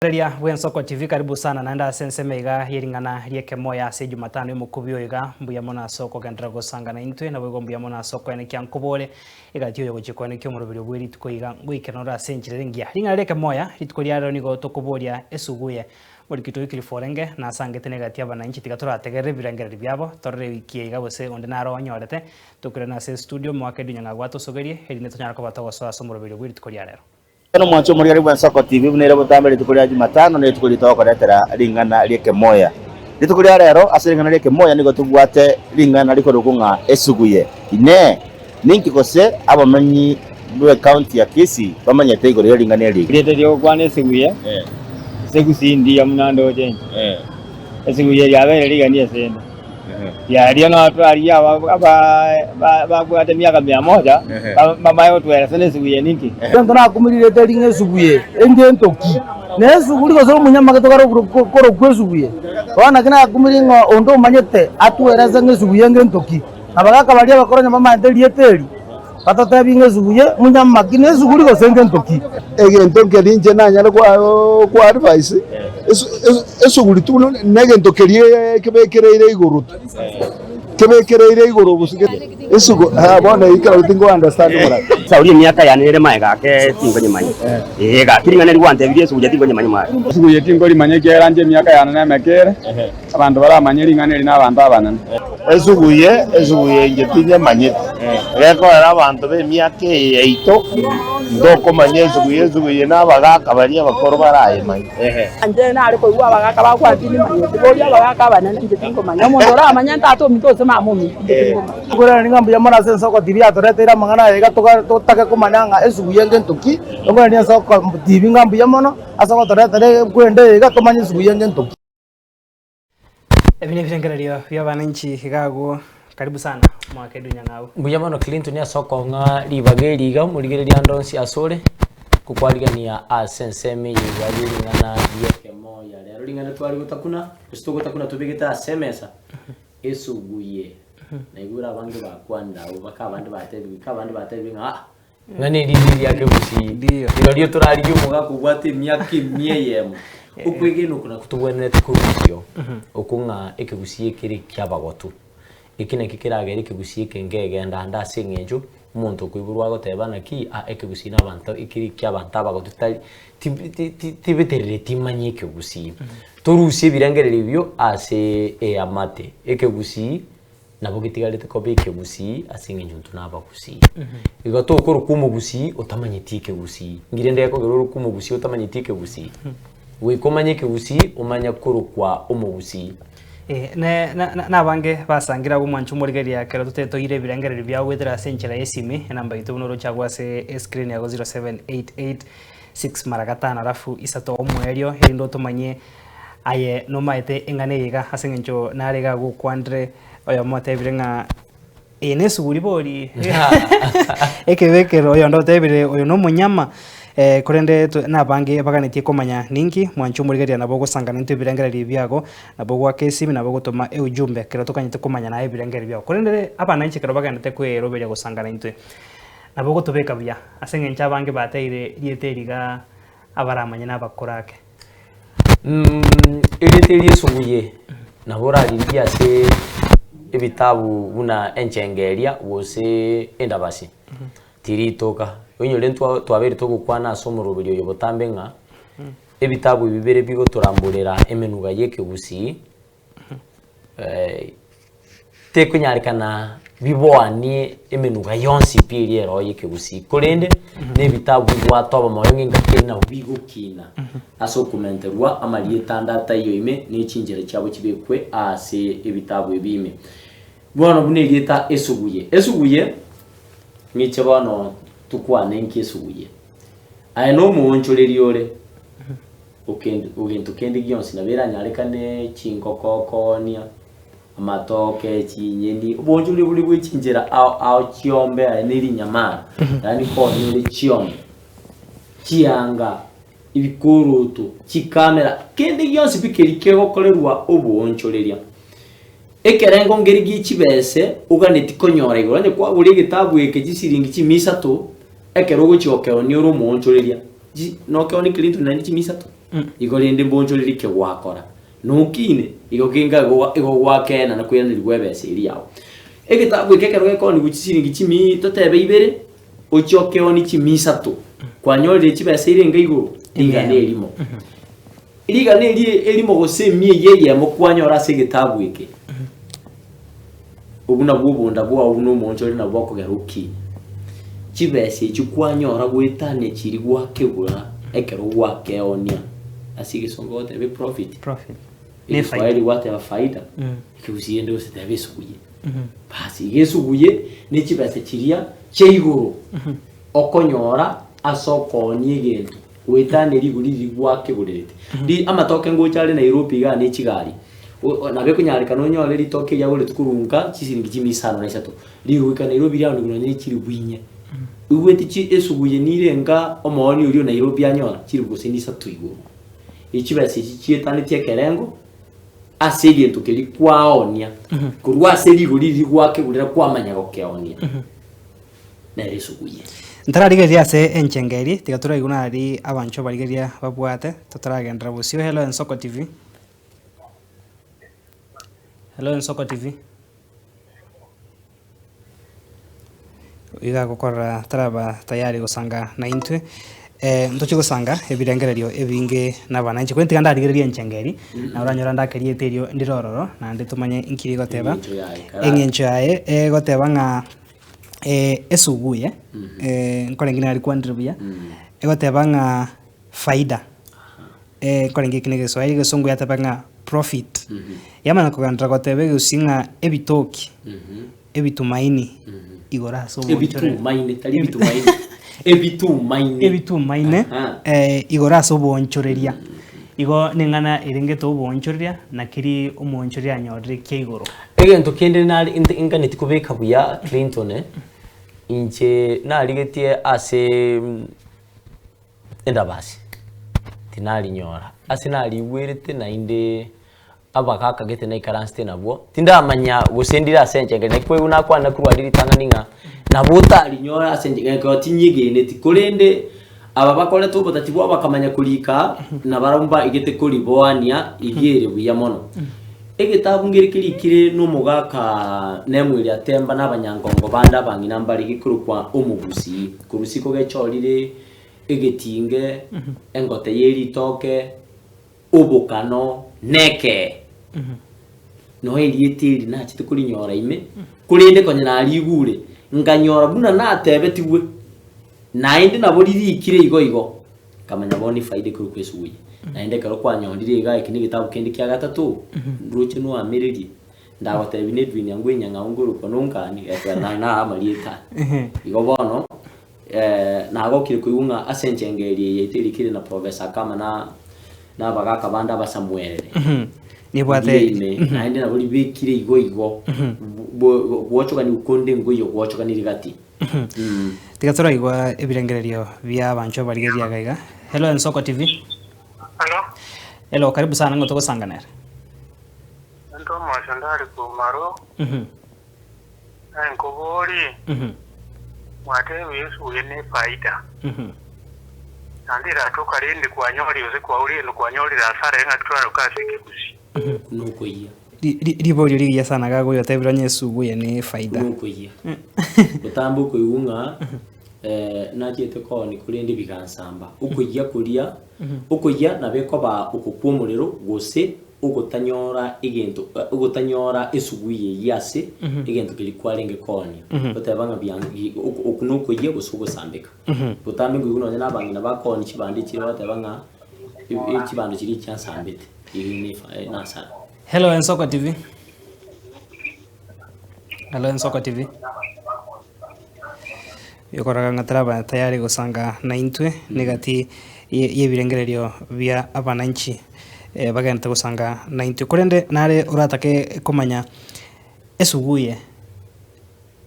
Rigereria bw'Ensoko TV karibu sana naende ase ensemo iga ye ring'ana ri'ekemoyo ase Ejumatano y'omokubi oyo iga mbuya mono ase okogenderera gosanga naintwe naboigo mbuya mono ase okoenekia nkobore egati oyo gochia koenekia omoroberio bwe rituko iga ngoikerana ore ase enchera ere engiya. Ring'ana ri'ekemoya rituko ria rero nigo tokoboria esuguye Morikito Wycliffe orenge nasangete negati y'abananchi tiga torategerere ebirengererio biabo torore ewiki eye iga gose onde naro onyorete tokoirana ase estudio moake Edunya ng'a gwatosogerie erinde tonyare koba togosoa ase omoroberio bwe rituko ria rero. Ekero omwancho omorigari bw'Ensoko TV buna ere botambe rituko ria Jumatano ne rituko riria togokoretera ring'ana ri'ekemoya. Rituko ria rero ase ring'ana ri'ekemoya nigo tobwate ring'ana rikorokwa ng'a esuguye. Inee! Ninki gose abamenyi b'ecounty ya Kisii bamanyete igoro ye ring'ana eri? Erieta ri'ogokwana esuguye, ase ndiya buna ndoche inche. Esuguye riabeire rigani ase ende. Riaria notwarigia ababwate emiaka mia moja bamanye gotweresa nesuguye ninki? Egento nakumirire teri ng'a esuguye engento ki, na esuguri gose omonyamake tokare korokwa esuguye. Bono naki nakumirie ng'a onde omanyete atwerese ng'a esuguye engento ki. Abagaka baria abakoro onye bamanyete erieta eri, batotebi ng'a esuguye monyamaki na esuguri gose ngento ki. Egento nkeria inche nanyare kwa advise, esuguri tu negento keria kebekereire igoro tu, kebekereire igoro gose esugu bono eyio kero tingo understand morake. Sauli emiaka yane ere magega ake tinkonyemanya, ee, gaki ring'ana eri gwantebirie esuguya tinkonyemanya magega. Esuguya tinkorimanya ekiagera inche emiaka yane nemeke ere, Abanto baramanye ring'ana eri nabanto abanene. Esuguye, esuguye inche tinyemanyeti, gekorera abanto b'emiaka eye yaito, ntokomanya esuguye, esuguye nabagaaka baria abakoro barayemanye. Inche nare koigwa abagaaka bagokwana tindimanyeti, boria abagaaka abanene inche tinkomanya. Omonto oramanye tata ominto gose mama ominto inche tinkomanya. Nkoiraneria ng'a mbuya mono ase ensoko TV yatoreteire amang'ana aya iga totake komanya ng'a esuguye ngento ki, nkoiraneria ensoko TV ng'a mbuya mono ase ogotoretera ekwende eye iga tomanye esuguye ngento ki. Ebi nebirengererio bi'abananchi iga agwo. Karibu sana omwaka Edwin Nyang'au. Mbuya mono Clinton ase okong'a ribaga eri iga omorigereria ande onsi asore, gokwarigania ase ensemo eye iga ye ring'ana ri'ekemoya. Rero ring'ana tware gotakuna, gose togotakuna tobegete ase emesa, esuguye. Naigure abange bakwanire abwo mpaka abande batebigwe, ika abande batebigwe ng'a aa. Ng'a nerinde riake gusii. Rirorio torarigie omogaka obwate emiaka emia eyemo. Okwegena oko nakwo tobwenerete korusio, okwo ng'a ekegusii ekere ekiabagotu. Eki nakio keragere ekegusii eke nkegenda ande ase eng'encho, omonto okoiborwa agoteba naki, ah ekegusii na abanto ekere ekiabanto abagotu tari ti- ti- ti- tibeterereti manye ekegusii. Torusie ebirengererio ebio ase eamate, ekegusii. Nabo getigarete koba ekegusii ase eng'encho intwe nabagusii. Igo tokorokwa omogusii otamanyeti ekegusii. Nki rende gekogera orokwe omogusii otamanyeti ekegusii? Goika omanye ekegusii omanye korokwa omogusii. Eh, ne- na- na- nabange basangire abwo mwanche omorigereria ekero tote toire ebirengererio biabo goetera ase enchera y'esimi, enamba yaito buna oroche agwo ase escreen yago 0788 6 mara gatano alafu isato omoerio erinde otomanyie Aye nomaete eng'ana eye iga, ase eng'encho nare iga gokwanire oyomo otebire ng'a eye nesuguri bori ekebekero, oyonde otebire oyo nomonyama korende to nabange baganetie komanya ninki mwanche omorigereria nabo ogosangana intwe ebirengererio biago, nabo ogoaka esimi nabo ogotoma eujumbe ekero tokanyete komanya naye ebirengererio biago. Korende abananchi ekero bagenderete kweroberia gosangana intwe, nabo ogotobeka buya ase eng'encho abange bateire rieta eri igaa abaramanye nabakoro ake. Erieta eri esuguye nabo oraririgie ase ebitabu buna enchenge eria gose endabasi, tiritoka. Oinyore ntwa twabeire togokwana ase omoroberi oyo botambe ng'a ebitabu ebi bire bigotoramborera emenuga ya ekegusii. Tekonyarekana biboanie emenuga yonsi pi eria ero y'ekegusii, korende na ebitabu bibwate obomoyo ng'a engaki ere nabo bigokina ase okomenterwa amarieta ande ataiyo ime ne chinchera chiabo chibekwe ase ebitabu ebi ime. Bono buna erieta esuguye, esuguye ng'iche bono tokwane nki esuguye. Aye nomoonchoreria ore. Ogento kende gionsi nabo eranyarekane chingoko okoonia, amatoke, chinyeni, oboonchoreria boria bwe chinchera ao ao chiombe aye ne rinyamara, yaani koonia ore chiombe, chianga, ebikoroto, chikamera, kende gionsi pi keria kegokorerwa oboonchoreria. Ekerengo nkeri gie chibese oganeti konyora igoro, onye kwagora egetabu eke chisiringi chimia isato, ekero ogochia gokeonia ore omoonchoreria, chi nokeonia Clinton naende chimia isato. Igo rende mbonchoreri ki gwakora? Nokine, igo kenga igo igo gwakeena na koiranerigwa ebesa eria yao. Egetabu eke ekero gekoonigwa chisiringi chimi totebe ibere, ochie okeonie chimi isato, kwanyorire chibesa irenge igoro? Rigana erimo. Rigana eri erimo gose emia eyio eyemo kwanyora ase egetabu eke, obwo nabwo obonda bwao buna omoonchoreri nabwo bokogera okine. Chibesa echio kwanyora goetania chiria gwakegura ekero gwakeonia ase egesongo ogoteba eprofit, Profit. Ne egeswahili faida. gwateba faida, ekegusii rende gose teba esuguye. Basi iga esuguye ne chibesa chiria chia igoro okonyora ase okoonia egento goetania rigori riria gwakegorerete. Ri amatoke ngocha are Nairobi igaa ne chigari, o- o nabo ekonyarekana onyore ritoke riagoretwe korwa nka chisiringi chimia isano na isato, rigoika Nairobi riaonigwa nonye ne chilifu inye. Igwete chi esuguye nire nka omooni oria o Nairobi anyora chilifu gose nisato igoro. Echi chibesa echi chietanetie ekerengo ase egento keria kwaonia, korwa ase rigori riria gwakegurera kwamanya gokeonia. Nere esuguye. Ntararigereria ase enchenga eria, tiga toraigwe nari abanchwa barigereria babwate, totaragenderera bosio. Hello Ensoko TV. Hello Ensoko TV. Iga agokorora taraba tayari gosanga naintwe, ntochie gosanga ebirengererio ebinge na abananchi. Korende tiga ndarigererie enchenga eria, na oranyore ande akeriete erio ndire ororo, naende tomanye inki rigoteba. Eng'encho yaye, karara. Eng'encho yaye, egoteba ng'a esuguye, nkorenge narikwanire buya, egoteba ng'a faida. Nkorenge eki na egeswahili, egesongo yateba ng'a profit. Yamanya kogenderera goteba egeusi ng'a ebitoki, ebitumaini igoro ase oboonchoreri. Ebitumaini, tari ebitumaini. Ebitumaini. Ebitumaine Aha. igoro ase oboonchoreria. Igo neng'ana erengete oboonchoreria, nakeri omoonchoreria anyorire kia igoro. Egento kende nare int- inganeti kobeka buya Clinton eh, inche narigetie ase endabasi, tinarinyora, ase narigwerete naende abagaka gete naikaransete nabwo, tindamanya gose ndire ase enchera naki kwaigwa nakwana korwa aria ritang'ani ng'a nabo otarinyore ase enchera ekero tinyegeneti, korende aba bakorete obotati bwabo bakamanya korika, nabarabwo mbaigete koriboania iga ere buya mono. Egetabu nkere kerikire na omogaka Nemueli Atemba na abanyangongo bande abang'ina mbare gekorokwa Omogusii, korwa isiko gechorire egetinge, engote ye ritoke, obokano, nekee. Noe erieta eri nachete korinyora ime, korende konya narigure, nkanyora buna natebetigwe, naende nabo ririkire igo igo, nkamanya bono efaida ekorokwa esuguye. Naende ekero kwanyorire iga eki negetabu kende kia gatato, nroche noamererie, ndagotebia na Edwin angwe enyang'au nkorokwa nonkani, ekero naye naa amarieta aya. Igo bono. Nagokire koigwa ng'a ase enchenga eria eye yaito erikire na Professor Akama na na abagaka bande abasamuerere. Nibwate Riria ime, naende nabo ribekire igo igo gwochoganiwa konde nkoiyo gwochoganirie gati. Tiga toraigwa ebirengererio bia abanchwa barigereria iga iga. Hello Ensoko TV. Hello. Hello, karibu sana ng'o togosanganera. Into omosio ndari kumaro. Naye nkoborie, Mwatebirie esuguye nefaida? Naende eratoka rende kwanyorire gose kwaurire gento kwanyorire hasara eng'aki toraroke ase ekegusii. Nokoyia. Riborio rigiya sana gaga oyo otebire onye esuguye ne faida. Nokoyia. Botambe okoigwa ng'a nachiete kooni korende bigansamba. Okoyia koria, okoyia nabo ekoba oko kwa omorero gose ogotanyora egento ogotanyora esugui eyio ase egento keria kwarenge koonia, goteba ng'a bian bi oko okwo nokoyia gose ogosambeka. Botambe nkoigwa nonye na abang'ina bakoonia chibando echire bagoteba ng'a e- echibando chiria echiansambete, eyio ne efa nasara. Hello Ensoko TV. Hello Ensoko TV. Yokoraga ng'a taraba tayari gosanga naintwe negati ye- yebirengererio bia abananchi bagenderete gosanga naintwe. Korende nare oratake komanya esuguye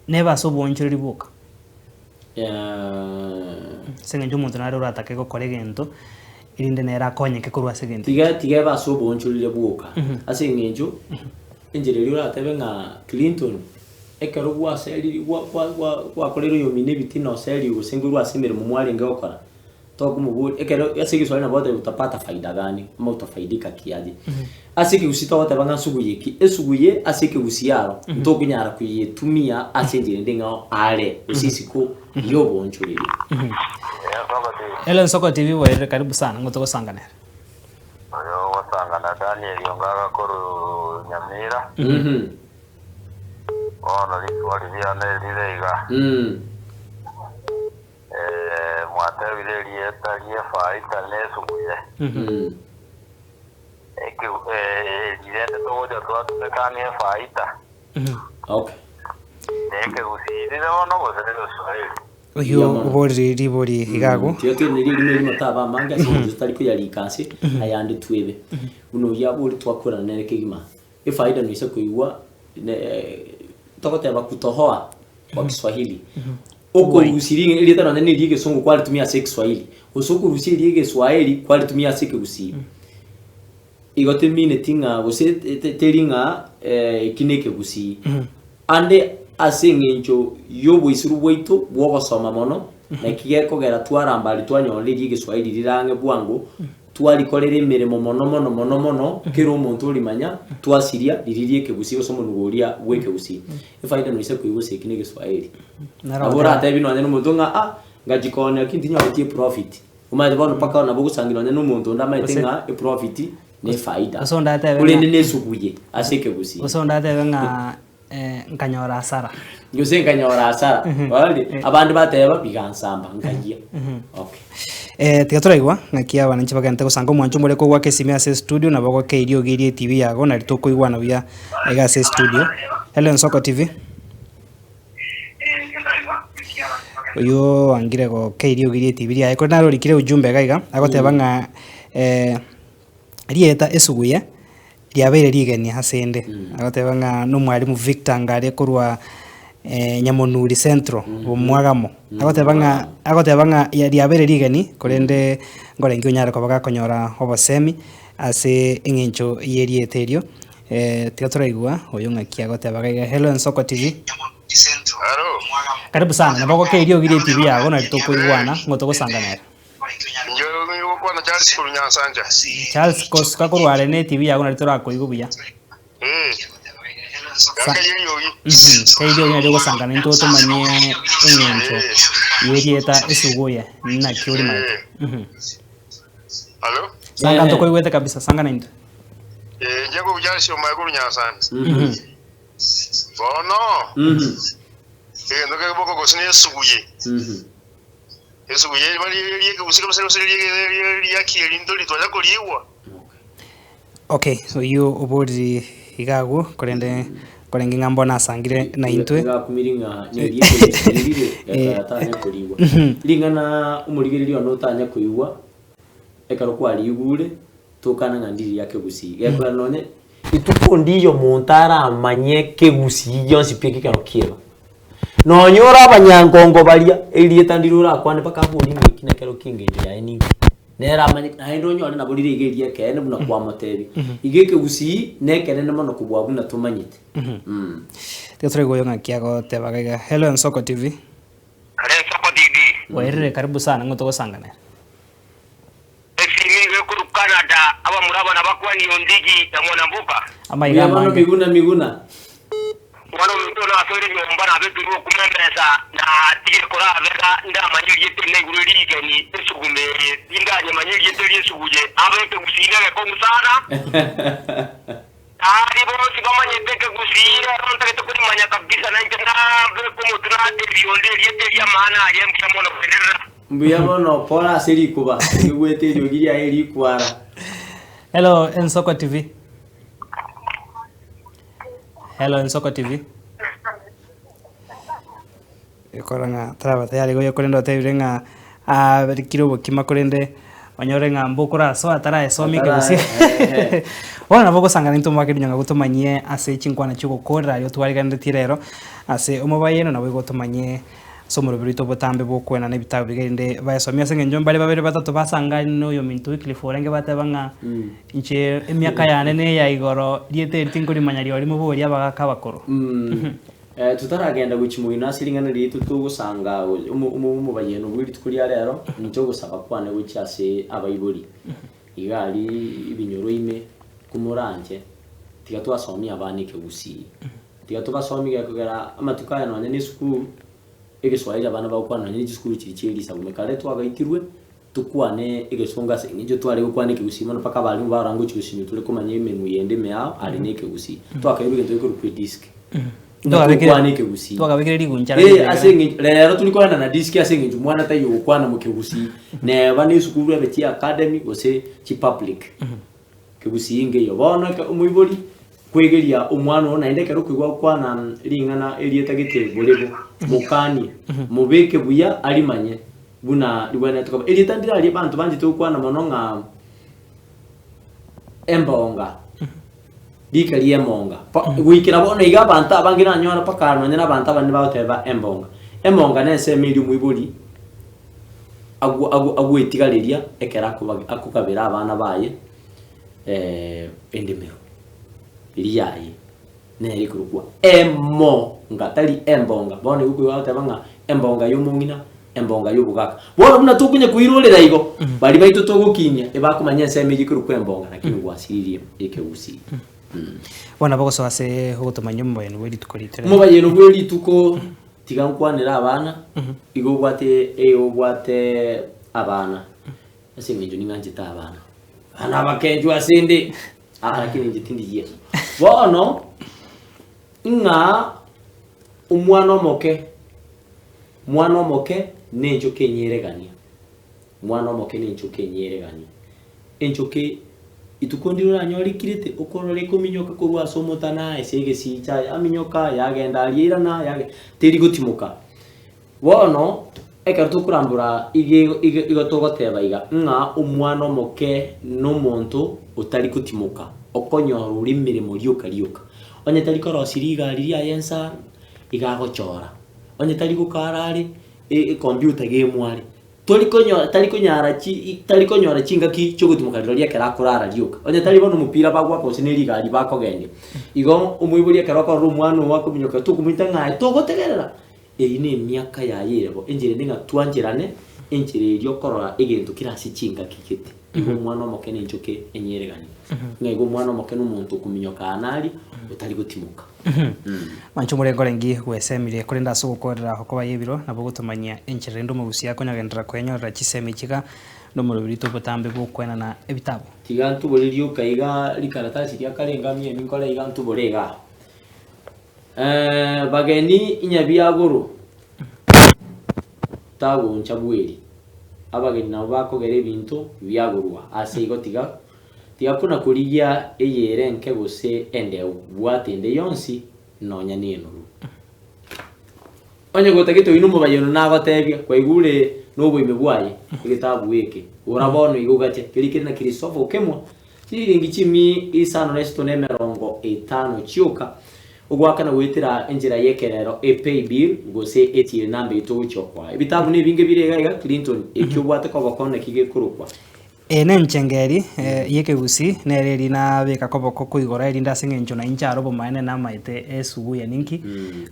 nebe ase oboonchoreri bwoka? Ase eng'encho omonto nare oratake gokora egento erinde nere akonyeke korwa ase egento Tiga ekio. Tiga ebe ase oboonchoreri bwoka ase eng'encho enchera eria oratebe ng'a Clinton Ekero gwaseriri gwa gwa gwa gwakoreire oyomino ebitina oserigwe gose nkorwa ase emeremo mwarenge gokora, Tokomobori ekero ase egeswahili nabo ogoteba utapata faida gani ama utafaidika kiaje. Ase ekegusii togoteba ng'a nsuguye ki? Esuguye ase ekegusii aro ntokonyara koyetumia ase enchera ende eng'ao are gose isiko y'oboonchoreria. Hellen Soko TV bwairire karibu sana ng'o togosanga nere. Oyo ogosanga na Daniel onga agakorwa Nyamira. Bono rituko riane rire iga. Mwatebire erieta ri'efaita nesuguye. Eri rende togocha twatumeka ng'efaita. Okay. Nekegusii rire bono gose negeswahili? Oyio oborire ribori iga agwo. Tiga toiranerie erimo erimo taba amange ase eng'encho totari koyarika ase ayande twebe. Buna oyio abori twakorana nere kegima. Efaida noise koigwa togoteba kutohoa kwa Kiswahili. Okorusia ring'ana erieta nonye na eria egesongo kwaritumia ase ekiswahili, gose okorusia eria egeswahili kwaritumia ase ekegusii. Igo temineti ng'a gose teri ng'a eki na ekegusii. Ande ase eng'encho y'oboisiru bwaito bw'ogosoma mono, naki gekogera twarambari twanyora eria egeswahili rire ang'e bwango, Twarikorera emeremo mono mono mono mono, kera omonto orimanya, twasiria riria ri'ekegusii gose omonugo oria bw'ekegusii. Efaida noise koigwa gose eki negeswahili. Nabo oratebi nonye na omonto ng'a ah, ngachia koonia ki ntinyoreti eprofit. Omanyete bono mpaka nabo ogosangi nonye na omonto onde amaete ng'a eprofit ne efaida. Gose onde atebe ng'a- Korende nesuguye ase ekegusii. Gose onde atebe ng'a nkanyora hasara. Gose nkanyora hasara. Ororire? Abande bateba bigansamba nkayia. Okay. Eh, tiga toraigwa ng'aki abananchi bagente gosanga omwancho omore kogwaka esimi ase estudio nabo ogoka eriogi rie etv yago nari tokoigwana buya iga ase estudio. Hello Ensoko TV. Oyio oangire goka eriogi rie etv riaye korende naro orikire ujumbe iga iga agoteba ng'a eh, rieta esuguye Riabeire rigeni asende, agoteba ng'a nomwalimu Victor Ngare korwa Nyamonuri Central, Bomwagamo. Agoteba ng'a agoteba ng'a riabeire rigeni korende nkorenge onyare koba gakonyora obosemi ase eng'encho y'erieta erio. Tiga toraigwa oyo ng'aki agoteba iga iga. Hello Ensoko TV. Karibu sana, nabo ogoka eriogi ria etv yago nari tokoigwana ng'o togosanga nere. Inche ogokwana Charles korwa Nyansancha. Charles kosuka korwa are ne TV yago nari torakoigwe buya. Eh. Gaka eriogi. Mhm. Ka eriogi nari ogosanga naintwe otomanye eng'encho yerieta esuguye naki orimanyete. Mhm. Alo? Sanga ntokoigwete kabisa sanga naintwe. Eh, inche korwa Charles omae korwa Nyansancha. Mhm. Bono. Egento kegeboka gose nesuguye. Esuguye ri'ekegusii gose gose ri'ekieri ntori twanya koriigwa. Okay, oyio oboriri iga agwo korende korenge ng'a mbono asangire naintwe. Igakumiri ng'a neria ekegusii rire ekero atanya korigwa. Ring'ana omorigereria one otanya koigwa ekero kwarigure tokana ng'a ndiri ria kegusii. Gekogera nonye rituko ndiyo omonto aramanye kegusii gionsi pi ekero kieba. Nonya ore abanyankongo baria, erieta ndire orakwane mpaka abori ng'a eki nekero ki'engencho yaye ninki. Nere amanye, naende onyore nabo rire iga eria ekeene buna kwamotebia. Iga ekegusii nekenene mono kobua buna tomanyete. Mh. Tiga toraigwe oyo ng'aki agoteba iga iga. Hello Ensoko TV. Hello Ensoko TV. Bwairire karibu sana ng'o togosanga nere. Esimi igo ekorwa Canada, abamura aba nabakwanie Ondigi na Mwanambuka. Amaiga Mbuya mono amange. Miguna Miguna. Mwana ominto nasoire nyomba nabekirwe okuma emesa, na tigire korabega ndamanye erieta eri naigure rigeni esugume eye, tindanyemanya erieta eri esuguye, abeke gusii negekongu sana. Aria bonsi bamanyete ekegusii rero ntagete korimanya kabisa nainche nabeke omotwe natebie onde erieta eri amaana aye mbuya mono koenderera. Mbuya mono pole ase rikuba rigwete eriogi riaye rikwara. Hello Ensoko TV. Hello Ensoko TV. Ekora ng'a taraba tayari goya korende otebire ng'a aberikire obokima korende onyore ng'a mbokorasoa ataraesomia ekegusii. Bono nabo ogosanga naintwe omwaka erio nyang'au tomanyie ase chinkwana chiogokorera aria otwariganeretie rero ase omobayeno naboigo otomanyie ase omoroberi oito obotambe bw'okoenana ebitabu biga erinde baesomie ase eng'encho mbare babere batato basangane na oyominto Wycliffe orenge bateba ng'a inche emiaka yane neya igoro rieta eri tinkorimanya riorimo boria abagaka abakoro. Totaragenda gochia moino ase ring'ana riaito togosanga omobayeno bwe rituko ria rero, inche ogosaba kwane gochia ase abaibori, iga aria ebinyoro ime komoranche, tiga twasomia abana ekegusii, tiga tobasomie gekogera amatuko aya nonye na esukuru, egeswahili abana bagokwana nonye na chisukuru chiria chia erisagume, kare twagaitirwe. Tokwane egesongo ase eng'encho tware gokwana ekegusii mono mpaka abalimu barora ngochia gosinywa tore komanya emenwa yende emeao are na ekegusii. Twakairwe egento gekorokwa edisk. Ng'a tokwane ekegusii. Twakabekire rigunchara Eh, riria ase eng'encho rero tori koenda na disk ase eng'encho mwana taiyo gokwana mokegusii. Neba na esukuru ebe chi academy gose chi public. Kegusii nkeiyo. Bono eke omoibori kwegeria omwana oo naende ekero okoigwa agokwana ring'ana erieta gete borebo, mokanie, mobeke buya arimanye buna ribwenerete koba. Erieta ndire aria abanto banchete gokwana mono ng'a embonga, rika ri'emonga. Pa goikera bono iga abanto abange nanyora mpaka nonye na abanto abanene bagoteba embonga. Emonga nensemo eria omoibori agwo agwo agwetigareria ekero akoba akogabera abana baye endemero eria yaye, nere ekorokwa emonga tari embonga. Bono igo okoigwa bagoteba ng'a embonga ya omong'ina, embonga ya obogaka. Bono buna tokonya koirorera igo, baria baito togokinia ebakomanya ensemo eyio ekorokwa embonga lakini gwasiririe ekegusii. Bono nabo ogosoa ase ogotomanya omobayeno bwe rituko riito rero. Omobayeno bwe rituko Tiga nkwanere abana, igo obwate eh obwate abana, ase eng'encho ning'anchete abana. Abana abakenchwa ase ende, aa lakini inche tindi Yeso. Bono, ng'a omwana omoke, mwana omoke na enchoka enyeregania, mwana omoke na enchoka enyeregania. Enchoka ituko ndire oranyore rikirete, okorora ekominyoka korwa ase omotana ase egesicha, yaminyoka yagenda aria irana yage teri gotimoka. Bono, ekero tokorambora iga iga igo togoteba iga, ng'a omwana omoke na omonto otari gotimoka, okonyora ore emeremo rioka rioka. Onye tari korosia rigari riaye ensa, iga agochora, onye tari gokara are, ecomputer gemware. Tori konyora tari konyara chi tari konyora chingaki chi'ogotimoka rirorio ekero akorara rioka. Onye tari bono omopira bagoaka gose ne rigari bakogendia. Igo omoibori ekero okorora omwana oo akominyoka tokomoita ng'a aye togotegerera, eyio ne emiaka yaye ere bo. Enchera ende ng'a twancherane, enchera eria okorora egento kere ase chingaki gete. Igo omwana omoke ne enchoke enyeregani. Ng'a igo omwana omoke na omonto okominyoka aa na aria, otari gotimoka. Manche omorenge orenge gwesemire, korende ase ogokorera okoba y'ebiro nabo ogotomanyia enchera rende omogusia akonyagenderera kwenyorera chisemi chiga nomoroberi tobotambe bw'okoenana ebitabu. Tiga ntubore rioka iga rikaratasi ria kare engamia emi nkore iga ntubore igaa. Bageni inyabiagoro tagoncha bweri, abageni nabo bakogera ebinto biagorwa ase igo tiga Tiga kona-korigia eyere enke gose endeu, bwata ende yonsi, nonya nenoru. Onye gotagete oino omobayeno nagotebia, kwaigure noboime bwaye, egetabu eke, gora bono iga ogache, keria kere na Christopher Okemwa, chiriringi chimi isano na isato na emerongo etano chioka, ogoakana goetera enchera y'ekerero e-paybill gose etiire namba eyio togochia okoa. Ebitabu nebinge bire iga iga, Clinton, ekio obwate koboko naki gekorokwa. Eye nenchengeri y'ekegusii, nere eria nabeka koboko koigoro erinde ase eng'encho na inche are obomaene namaete esuguya ninki,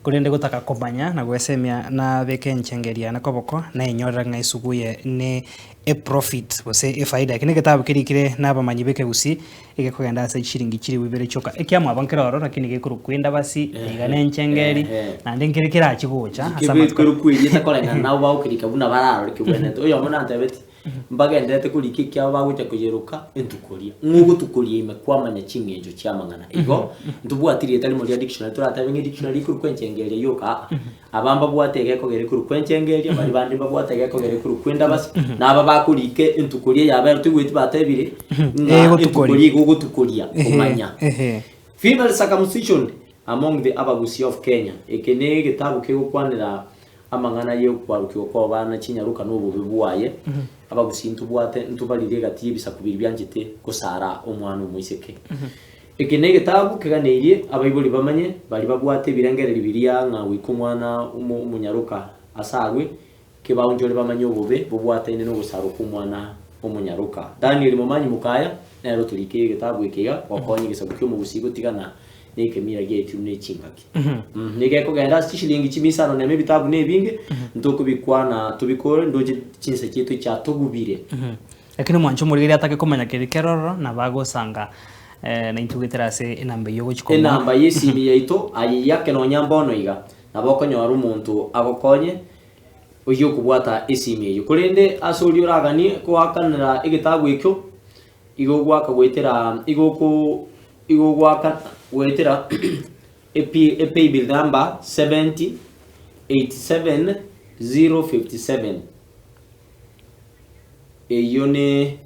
korende gotaka komanya na gwesemia nabeke enchengeri yane koboko, nainyorera ng'a esuguya ne eprofit gose efaida. Eke negetabu kerikire nabamanyi b'ekegusii, egekogenda ase chishilingi chilifu ibere chioka. Ekiamwabo nkere ororo lakini gekorokwa endabasi, iga nenchengeri, naende nkere kerachi gocha ase amatuko. Kebekerwe erieta koreng'ana nabo bagokerika buna bararore kebwenerete. Oyomo nantebeti. Mbagendererete korika ekiabo bagocha koyeroka entukoria. Ng'a ogotukoria ime kwamanya ching'encho chi'amang'ana. Igo, ntobwati rieta rimo ria dictionary toratebe ng'a edictionary ekorokwa enchengeria yoka aa. Aba mbabwate egekogera ekorokwa enchengeria, baria bande mbabwate egekogera ekorokwa endabasi, na aba bakorika entukoria yabere toigweti batebire ng'a Egotukoria. entukoria igo ogotukoria Ehe, komanya. ehe. Female circumcision among the Abagusia of Kenya. Eke ne egetabu kegokwanera Amang'ana y'okwarokigwa kw'abana chinyaroka na obobe bwaye, Abagusii ntobwate ntobarire egati y'ebisaku biria bianchete gosara omwana omoiseke. Eke negetabu keganeirie abaibori bamanye baria babwate ebirengererio biria ng'a goika omwana omonyaroka asarwe, kebaonchore bamanye obobe bobwataine nogosarwa kw'omwana omonyaroka. Daniel Momanyi Mokaya nere otorikire egetabu eke iga gokonya egesaku ki'omogusii gotigana. Na ekemira giaito ne chingaki. Nigo ekogenda ase chishilingi chimia isano nemo ebitabu na ebinge, ntokobikwana tobikore ndoche chinsa chiaito chiatogubire. Lakini omwancho omorigereria atake komanya keri kerororo nabo agosanga naintwe goetera ase enamba eyio ogochia komoa. Enamba y'esimi yaito aye yake nonya mbono iga, nabo okonyora omonto agokonye oyio okobwata esimi eyio. Korende ase oria oraganie koakanera egetabu ekio, igo ogoaka goetera igo oko igo ogoaka goetera epi epaybill number 70 87 057. Eyio ne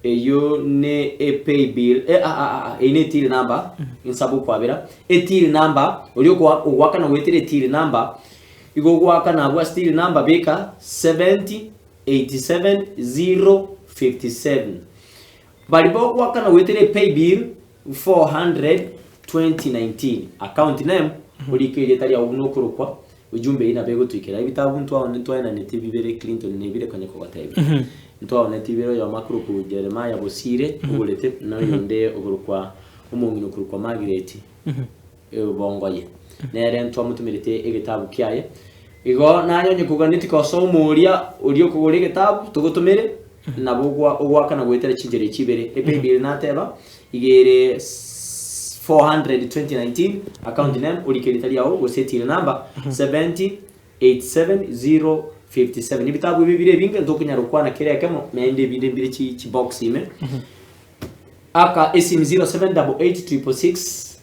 eyio ne epaybill eh, ah, ah, ah, eyio ne till number nsabe okwabera etill number oria okoa ogoakana goetera etill number igo ogoakana abwo ase till number beka 70 87 057 Baria bagoakana goetera epaybill 400 2019 account name orike erieta riao buna okorokwa ujumbe eyio nabo egotoikera ebitabu ntwaone ntwaenaneti bibere Clinton nebire konya kogotebia ntwaoneti bibere oyomo akorokwa Jeremiah Bosire ogorete na oyonde okorokwa omong'ina okorokwa Margaret Bongoye nere ntwamotomerete egetabu kiaye igo naye onye koganeti kosoma oria oria okogora egetabu togotomere nabo ogwa ogoakana goetera chinchera echi ibere epaybill nateba iga ere 400 2019 account name orike erieta riago gose etill number 70 87 057 ebitabu ebi bire ebinge ntokonyara gokwana kera ekemo naende ebinde mbire chi chibox ime Aka esimi 0788 666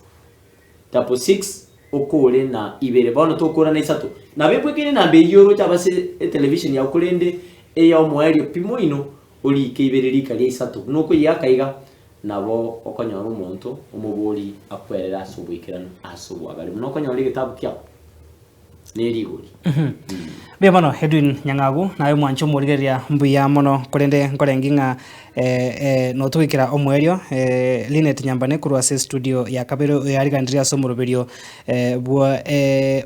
66 okore na ibere bono tokora na isato. Nabo ebwekaine enamba eyio oroche abe ase etelevision yao korende eya omoerio pi moino orike ibere rika ria isato. Buna okoyiaka iga nabo okonyora omonto omobori akwerere ase oboikeranu ase obwagare buna okonyora egetabu kiao ne rigori. Mbuya mono Edwin Nyang'agu, naye omwanche omorigereria mbuya mono korende nkorengi ng'a notogoikera omoerio Linet Nyambane korwa ase estudio ya kabere oyariganirie ase omoroberio bwa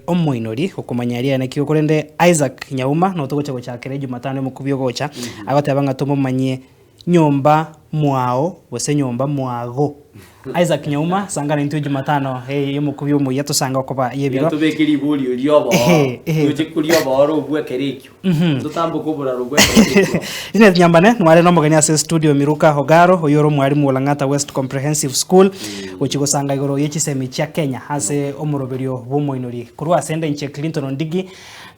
omoinori okomanya riaye naki korende Isaac Nyauma notogocha gochakera ejumatano omokubi ogocha agoteba ng'a tomomanyie Nyomba mwao gose nyomba mwago. Isaac Nyauma, sanga naintwe Jumatano eye y'omokubi omuya tosange okoba y'ebiro. Tiga tobeke riborio ri'obooro, Ehe, ehe. toche koria obooro obwo ekero ekio, totamboke oboraro bwa ekero ekio. Linet Nyambane nware nomogeni ase studio Miruka Ogaro oyio ore omwarimu o Lang'ata West Comprehensive School gochia gosanga igoro ye chisemi chia Kenya ase omoroberio bw'omoinori. Korwa ase ende inche Clinton Ondigi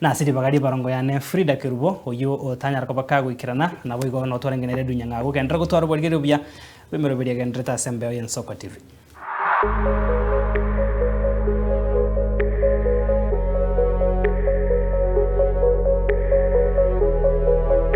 Na ase ribaga ri'ebarongo yane Frida Kerubo, oyio otanyara koba kagoikerana, naboigo notwarenge nere Edunya ng'a agogenderera gotwara oborigereria obuya bw'emeroberio egendererete ase embeo y'Ensoko TV.